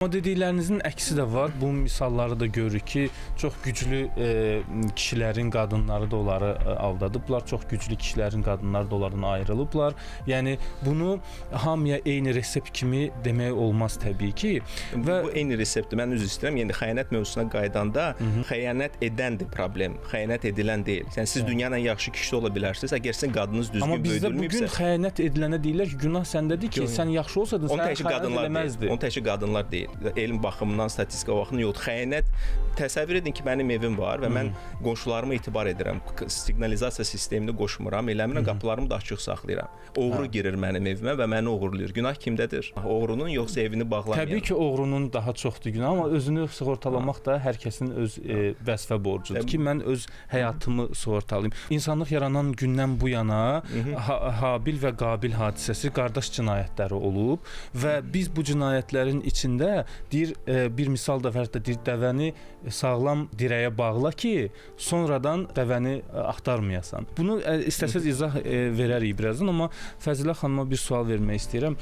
Amma dediklərinizin əksi də var. Bu misalları da görürük ki, çox güclü kişilərin qadınları da onları aldadıblar, çox güclü kişilərin qadınları da onlardan ayrılıblar. Yəni bunu hamıya eyni resept kimi demək olmaz təbii ki. Və bu eyni reseptdir. Mən üzr istəyirəm. Yəni xəyanət mövzusuna qayıdanda xəyanət edəndir problem, xəyanət edilən deyil. Yəni siz dünya ilə yaxşı kişi ola bilərsiniz. Əgər sizin qadınız düzgün Amma bizdə bu gün böyüdülməyibsə, xəyanət edilənə deyirlər ki, günah səndədir ki, Yox, sən yaxşı olsaydın, onu sənə təkcə xəyanət qadınlar deyil. eləməzdi. Onu təkcə qadınlar deyil. Elm baxımından, statistika baxımından yox. Xəyanət, təsəvvür edin ki, mənim evim var və mən qonşularıma etibar edirəm. Siqnalizasiya sistemini qoşmuram, eləmirəm, qapılarımı da açıq saxlayıram. Oğru girir mənim evimə və məni oğurlayır. Günah kimdədir? Oğrunun yoxsa evini bağlamayan? Təbii ki, oğrunun daha çoxdur günah, amma özünü sığortalamaq da hər kəsin öz vəzifə borcudur ki, mən öz həyatımı sığortalayım. İnsanlıq yaranan gündən bu yana Habil və Qabil hadisəsi, qardaş cinayətləri olub və biz bu cinayətlərin içində deyir, bir misal da var da, deyir, dəvəni sağlam dirəyə bağla ki, sonradan dəvəni axtarmayasan. Bunu istəsəz izah verərik birazdan, amma Fəzilə xanıma bir sual vermək istəyirəm.